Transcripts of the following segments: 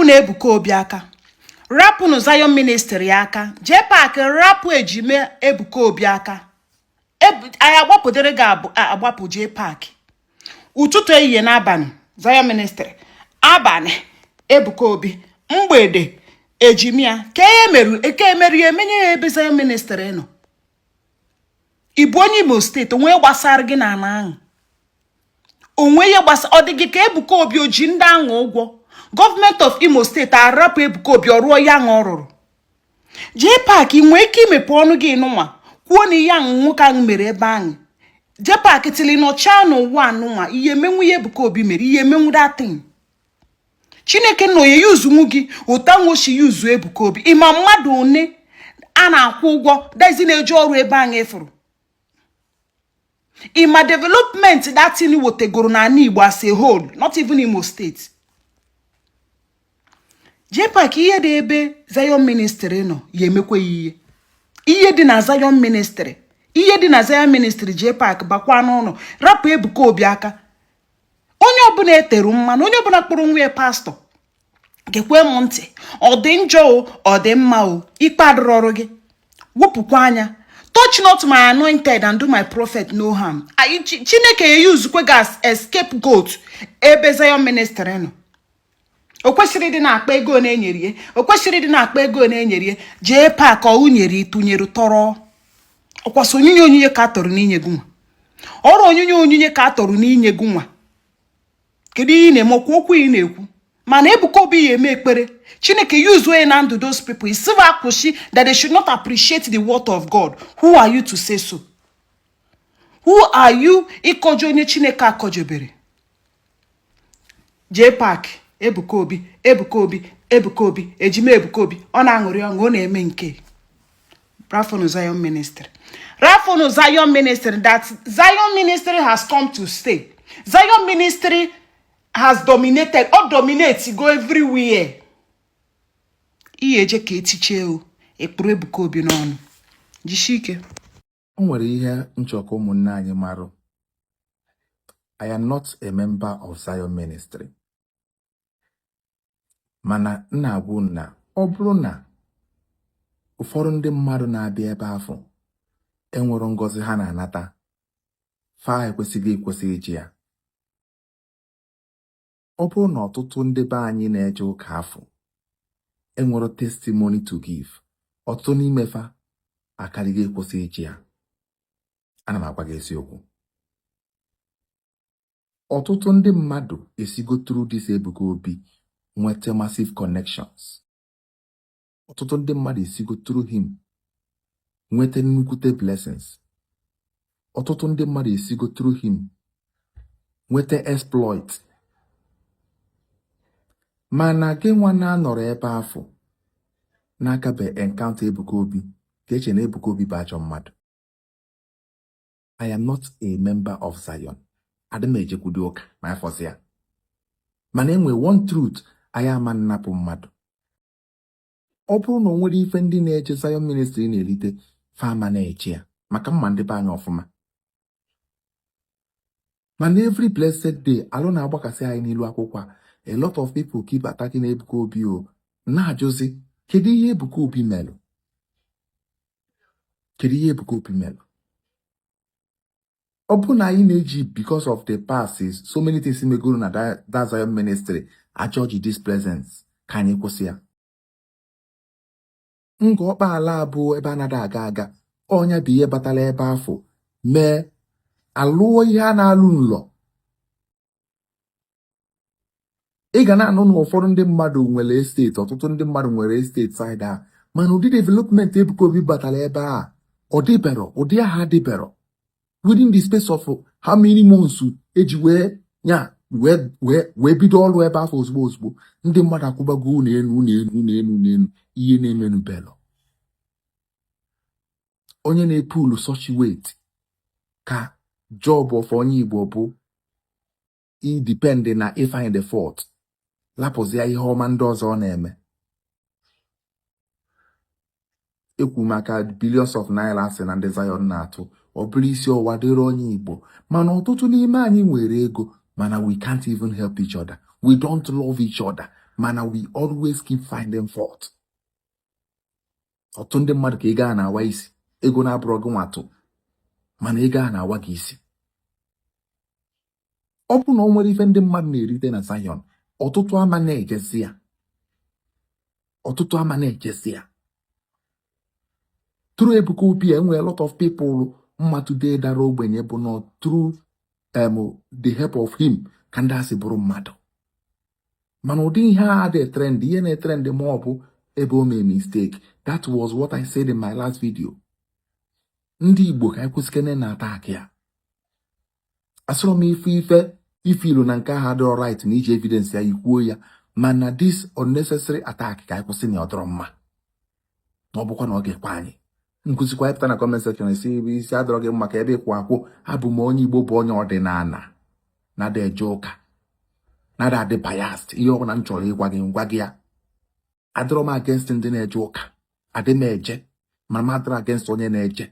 Rapụnụ Ebuka Obi aka, rapụnụ Zion Ministry aka. JPAC, rapụ ejime Ebuka Obi aka. Anyị agbapụdere gị agbapụ JPAC. Ụtụtụ, ehihie n'abalị, Zion Ministry, abalị, Ebuka Obi, mgbede, ejimia ka e meru eke emerụ ya emenye ya ebe Zion Ministry nọ. Ị bụ onye Imo Steeti, onwe gbasara gị na ana ahụ? Onwe ihe gbasa ọ dị gị ka Ebuka Obi o ji ndị ahụ ụgwọ? Gọọmenti of Imo Steeti arapụ Ebuka Obi ọ rụọ ya ahụ ọ rụrụ. JPAC, ị nwee ike imepe ọnụ gị nụnwa kwuo na ihe ahụ nwoke ahụ mere ebe ahụ? JPAC, tili nọchaa n'ụwa anụnwa, ihe emenwu ihe Ebuka Obi mere, ihe emenwu datin. Chineke nna onye yuzunwu gị ụta nwochi yuzu Ebuka Obi. Ịma mmadụ one a na-akwụ ụgwọ dezi na-eje ọrụ ebe ahụ ịfụrụ? Ịma development datin wotegoro n'ala Igbo as a whole, not even Imo State? JPAC, ihe dị ebe Zion Ministry nọ ya emekwa ya ihe. Ihe dị na Zion Ministry, ihe dị na Zion Ministry. JPAC, bakwa n'ụlọ, rapụ Ebuka Obi aka. Onye ọbụla eteru mmanụ, onye ọbụla kpọrọ nwa ya pastọ, gekwe m ntị. Ọ dị njọ o, ọ dị mma o, ikpe adịrọ ọrụ gị. Wepụkwa anya. Touch not my anointed and do my prophet no harm. Anyị Chineke ya yuzukwe gị as a scapegoat ebe Zion Ministry nọ. O kwesịrị ịdị na-akpa ego na-enyere ya, o kwesịrị ịdị na-akpa ego na-enyere ya. JPAC, ọ nyere ịtụnyere tọrọ ọkwasị onyinye, onyinye ka a tọrọ n'inye gị nwa ọrụ, onyinye, onyinye ka a tọrọ n'inye gị nwa. Kedu ihe ị na-eme? Okwu okwu ị na-ekwu mana Ebuka Obi ya eme ekpere, Chineke use way na ndụ those people isiva akwụsị that they should not appreciate the word of God. Who are you to say so? Who are you ịkọjọ onye Chineke akọjebere? JPAC, Ebuka Obi, Ebuka Obi, Ebuka Obi, ejima Ebuka Obi, ọ na-aṅụrị ọṅụ, ọ na-eme nke. Rafonu Zion Ministry, Rafonu Zion Ministry. That Zion Ministry has come to stay. Zion Ministry has dominated or dominate go everywhere. Ihe eje ka etichie o ekpuru Ebuka Obi n'ọnụ. Jisie ike. O nwere ihe nchọka ụmụnne anyị marụ. I am not a member of Zion Ministry. Mana m na-agwa unu na ọ bụrụ na ụfọdụ ndị mmadụ na-abịa ebe afọ enwero ngọzi ha na-anata, fa ekwesịghị ekwesị iji ya. Ọ bụrụ na ọtụtụ ndị be anyị na-eje ụka afọ enwero testimony to give, ọtụtụ n'ime fa akarịghị ekwesị iji ya. Ana m agwa gị eziokwu. Ọtụtụ ndị mmadụ esigo through this Ebuka Obi nweta massive connections. Ọtụtụ ndị mmadụ esigo through him nweta nnukwute blessings. Ọtụtụ ndị mmadụ esigo through him nweta exploit. Mana gị nwa na-anọrọ ebe afọ na-akabe encounter Ebuka Obi ga-eche na Ebuka Obi bụ ajọ mmadụ. I am not a member of Zion. Adị m ejekwudo ụka ma afọzi ya. Mana enwe one truth anyị ama nnapụ mmadụ. Ọ bụrụ na o nwere ife ndị na-eje Zion Ministry na-erite, fama na-eche ya maka mma ndị be anyị ọfụma. Mana every blessed day, alụ na-agbakasị anyị n'ilu akwụkwọ a. A lot of people keep attacking Ebuka Obi o na-ajụzi, kedu ihe Ebuka Obi melụ? Kedu ihe Ebuka Obi melụ? Ọ bụ na anyị na-eji because of the past so many things megoro na that Zion Ministry ajọji this presence ka anyị kwụsị ya. Ngọ ọkpaala bụ ebe anaghị aga aga, ọnya bụ ihe batara ebe afọ mee alụọ ihe a na-alụ nlọ. Ị ga na-anụ na ụfọdụ ndị mmadụ nwere estate, ọtụtụ ndị mmadụ nwere estate side a, mana ụdị development Ebuka Obi batara ebe a ọ dịbero, ụdị aha adịbero. Within the space of how many months eji wee nya wee wee wee bido ọrụ ebe afọ, ozugbo ozugbo ndị mmadụ akwụbago ụlọ elu, ụlọ elu, ụlọ elu, ụlọ elu. Ihe na-emenubelo onye na-epulu such weight ka job of onye Igbo bụ idepend na ịfind the fault, lapụzia ihe ọma ndị ọzọ ọ na-eme. Ekwu maka billions of naira asị na ndị Zion na-atụ, ọ bụrụ isi ọwa dịrị onye Igbo. Mana ọtụtụ n'ime anyị nwere ego, mana we can't even help each other. We don't love each other. Mana we always keep finding fault. Ọtụtụ ndị mmadụ ka ego a na-awa isi, ego na-abụrọ gị nwatụ, mana ego a na-awa gị isi. Ọ bụ na o nwere ife ndị mmadụ na-erite na Zion, ọtụtụ ama na-ejezi ya, ọtụtụ ama na-ejezi ya. Through Ebuka Obi, enwere a lot of people mmatụde dara ogbenye bụ na through the help of him ka ndị asị bụrụ mmadụ. Mana ụdị ihe a dị trend, ihe na-etrend ma ọ bụ ebe o mee mistake. That was what I said in my last video. Ndị Igbo, ka anyị kwụsịkene na attack ya. Asịrọ m ife ife ife ilu na nke ahụ adịrọ right na iji evidence ya ikwuo ya, mana this unnecessary attack, ka anyị kwụsị na ọ dọrọ mma, na ọ bụkwa na ọ ga-ekwe anyị nkụzikwa. Ịpụta na comment section esi isi adọrọ gị maka ebe ịkwụ akwụ. Abụ m onye Igbo, bụ onye ọdịnala, nada eje ụka, nada adị biased. Ihe ọbụla m chọrọ ịgwa gị, ngwa gị ya. Adịrọ m against ndị na-eje ụka, adị m eje, mana m adịrọ against onye na-eje.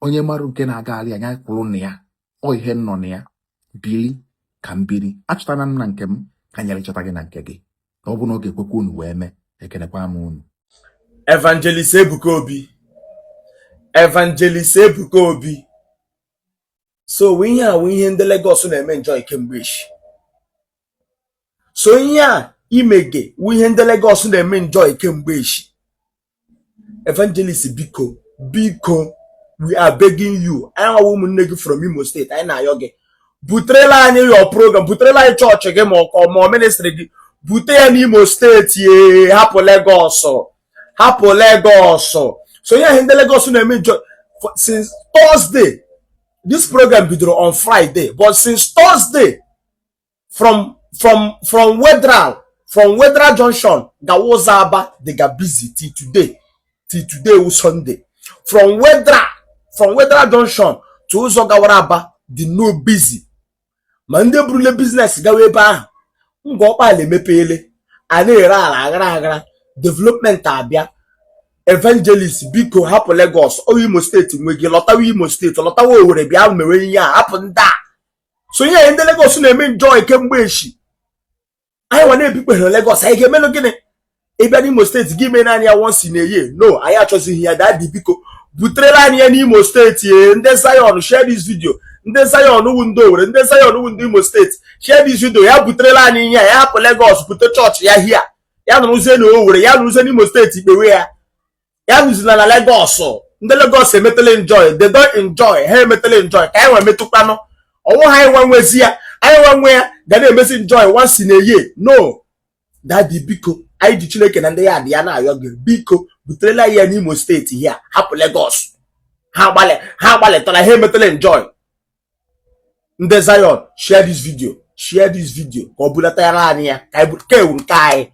Onye marụ nke na-agagharị anya kwụrụ na ya, ọ ihe nọ na ya biri ka m biri. Achọtana m na nke m ka nyere chọta gị na nke gị, na ọ bụ na ọ ga-ekwekwa unu wee mee. Ekenekwa m unu. Evangelist Ebuka Obi, Evangelist Ebuka Obi. So ihe a wụ ihe ndị Lagos na-eme enjoy kemgbe echi. So ihe a imege wụ ihe ndị Lagos na-eme enjoy kemgbe echi. Evangelist, biko, biko, we are begging you. Anyị nwawa ụmụnne gị from Imo State, anyị na-ayọ gị, buterela anyị your program, buterela anyị chọọchị gị, ma ọ ma ministry gị, bute ya n'Imo State. Ye hapụ Lagos, hapụ Lagos. So ihe ahụ ndị Lagos na-eme enjoy since Thursday. This program bidoro on Friday, but since Thursday, from Wetheral Junction gawa ụzọ Aba dịga busy till today, till today wu Sunday. From Wetheral Junction to ụzọ gawara Aba dị no busy. Ma ndị burule business gawa ebe ahụ, Ngor Okpala emepeele, a na-ere ala aghara aghara, development abịa. Evangelist, biko, hapụ Lagos. O Imo State nwe gị, lọtawa Imo State, lọtawa Owerri, bịa mewe ihe a. Hapụ ndị a. So ihe ndị Lagos na-eme enjoy kemgbe echi, anyị nwa na-ebikpeghị Lagos, anyị ga-emenụ gịnị? Ịbịa n'Imo State gị mee naanị ya once in a year? No, anyị achọzighị ya. Daddy, biko, buterela anyị ya n'Imo State. Ye ndị Zion, share this video. Ndị Zion wu ndị Owerri, ndị Zion wu ndị Imo State, share this video. Ya buterela anyị ihe a, ya hapụ Lagos, bute chọọchị ya hia, ya nụrụzie na Owerri, ya nụrụzie n'Imo State ikpewe ya, ya nụzina na Lagos. Ndị Lagos emetela enjoy, they don enjoy, ha emetela enjoy. Ka anyị nwe metụkwanụ ọnwụ ha, anyị nwa nwezi ya, anyị nwa nwe ya ga na-emesi enjoy once in a year. No, daddy, biko, anyị ji Chineke na ndị ya dị ya na-ayọ gị, biko, buterela ya n'Imo State hia, hapụ Lagos. Ha agbalị, ha agbalịtara, ha emetela enjoy. Ndị Zion, share this video, share this video ka ọ bulatara anyị ya, ka anyị ka ewu nke anyị.